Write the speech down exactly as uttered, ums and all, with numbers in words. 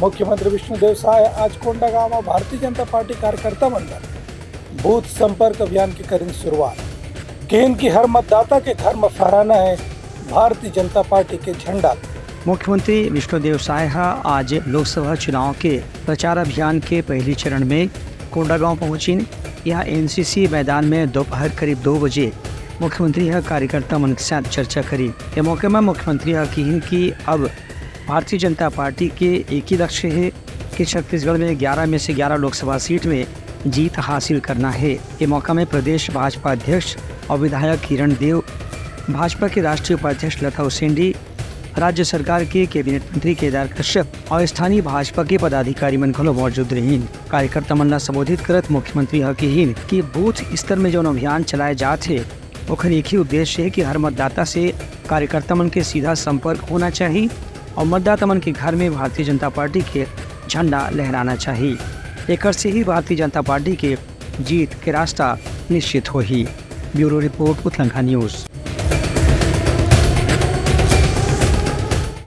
मुख्यमंत्री विष्णुदेव साय आज कोंडागांव म भारतीय जनता पार्टी कार्यकर्ता मन बर बूथ संपर्क अभियान के करिन शुरुआत। केहेन कि हर मतदाता के घर म फहराना हे भारतीय जनता पार्टी के झंडा। मुख्यमंत्री विष्णुदेव साय ह आज लोकसभा चुनाव के प्रचार अभियान के पहली चरण में कोंडागांव पहुंचिन। यहां एनसीसी मैदान में दोपहर करीब दो बजे मुख्यमंत्री ह कार्यकर्ता मन के साथ चर्चा करी। ये मौके में मुख्यमंत्री ह किहिन कि अब भारतीय जनता पार्टी के एक ही लक्ष्य हे कि छत्तीसगढ़ में ग्यारह में से ग्यारह लोकसभा सीट में जीत हासिल करना हे। ये मौका में प्रदेश भाजपा अध्यक्ष और विधायक किरण देव, भाजपा के राष्ट्रीय उपाध्यक्ष लता उसेंडी, राज्य सरकार के कैबिनेट मंत्री केदार कश्यप और स्थानीय भाजपा के पदाधिकारी मन घलो मौजूद रहिन। कार्यकर्ता मन ला संबोधित करत मुख्यमंत्री ह किहिन कि बूथ स्तर में जौन अभियान चलाए जात हे, ओखर एक ही उद्देश्य हे कि हर मतदाता से कार्यकर्ता मन के सीधा संपर्क होना चाही और मतदाता मन के घर में भारतीय जनता पार्टी के झंडा लहराना चाही। एकर से ही भारतीय जनता पार्टी के जीत के रास्ता निश्चित होही। Bureau report, Utlangha news.